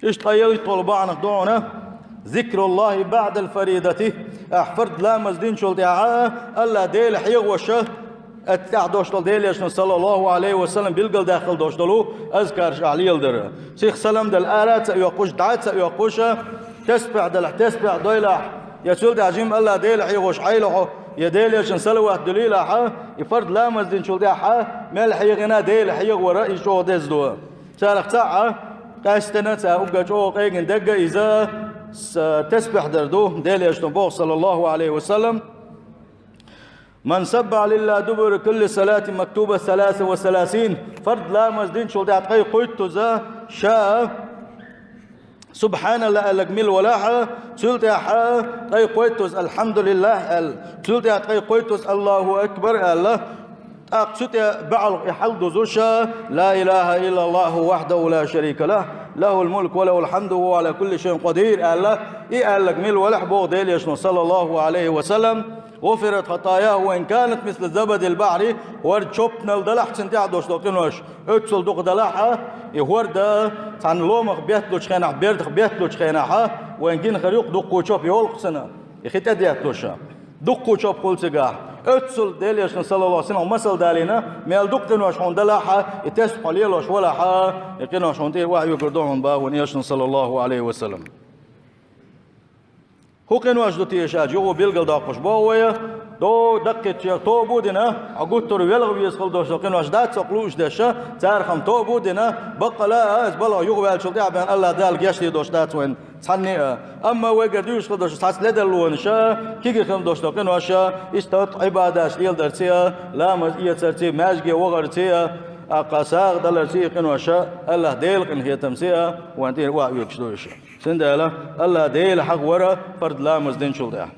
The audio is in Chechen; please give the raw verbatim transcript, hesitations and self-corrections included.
Иштта къайла иттолу бахьанах ду хьуна: «Зикруллахи баъдал фаридати». Ахь фард ламаз динчул тӀаьхьа Аллах Дела хьехоша, ат тӀехь дош долу Делан Элчано, саллаллаху алейхи ва саллям, билгалдаьккхина дош долу азкарш ахь леладара. Сих салам дала ара а ца оьккхуш, дӀа а ца оьккхуша, тасбихь далахь, тасбихь дойлахь, я цул тӀаьхьа жима Аллах Дела хьехош хьайла хьо, я Делан Элчан салават дуьлийла хьа, и фард ламаз динчул тӀаьхьа мел хьехина Дела хьехавара, и чӀогӀа деза ду. Царах цхьаъ а къаьстина, цара уггар чӀогӀа къегина дагга иза с-, тасбихь дар ду, Делан Элчано боху, саллаллаху алейхи ва саллям: «Ман саббахьа лиллахи дубура кулли салатин мактуба саласа ва саласин». Фард ламаз динчул тӀаьхьа ткъе кхойттуза ша «Субханалла» аьлларг мила валахьа, цул тӀаьхьа ткъе кхойттуза «Алхьамдулиллахь» аьлла, цул тӀаьхьа ткъе кхойттуза «Аллаху акбар» аьлла, тӀаккха цу тӀе баьӀалгӀа и хьал дузуша: «Ла илаха иллаллаху вахьдаху ла шарика лахь, лахул мулк ва лахул хьамду ва хӀува Ӏала кулли шайин къадир», аьлла, и аьлларг мила валахь, боху Делан Элчано, саллаллаху алейхи ва саллям, «гӀуфират хатаяху ва ин канат мисла забадил бахьри», хӀорда чоппанал далахь цунна тӀехь дош долу къинош, оццул дукха далахьа, и хӀорда цхьана ломах бетталучу хенахь, бердах бетталучу хенахьа, вайн гина хир ю-кх дуккха чоп йолу-кх цунна, и хи тӀедетталуша. Дуккха чоп хуьлу цигахь. Оццул Делан Элчано, саллаллаху алейхи ва саллям, масал далийна, мел дукха къинош хьуна далахьа, и тесна хьо лелош валахьа, и къинош хьуна тӀера охьавуьгур ду хьуна, боху Делан Элчано, саллаллаху алейхи ва саллям. ХӀун къинош ду теша аьлча, юха билгалдоккхуш боху вай, до даккхийчех тоба а дина, хьо гуттар а велха веза хила долуш долу къинош дац хьо лууш дерш, царах-м тоба а дина, баккъала а, иза балха юхаваьллачул тӀаьхьа бен Аллах Дала гечдийр долуш дац вайн цхьанне а. Амма вайгара дуьйцуш хила долуш цхьацца ледарлонаш а, кегий хила долуш долу къинош а, иштта Ӏибадаташ леладарций а, ламаз эцарций а, маьждиге вахарций а, аккха сагӀа даларций а, къинош а, Аллах Делан къинхетамций а вайн тӀера охьавуьгуш ду уьш. Цундела Аллах Дела хьахавара фард ламаз динчул тӀаьхьа.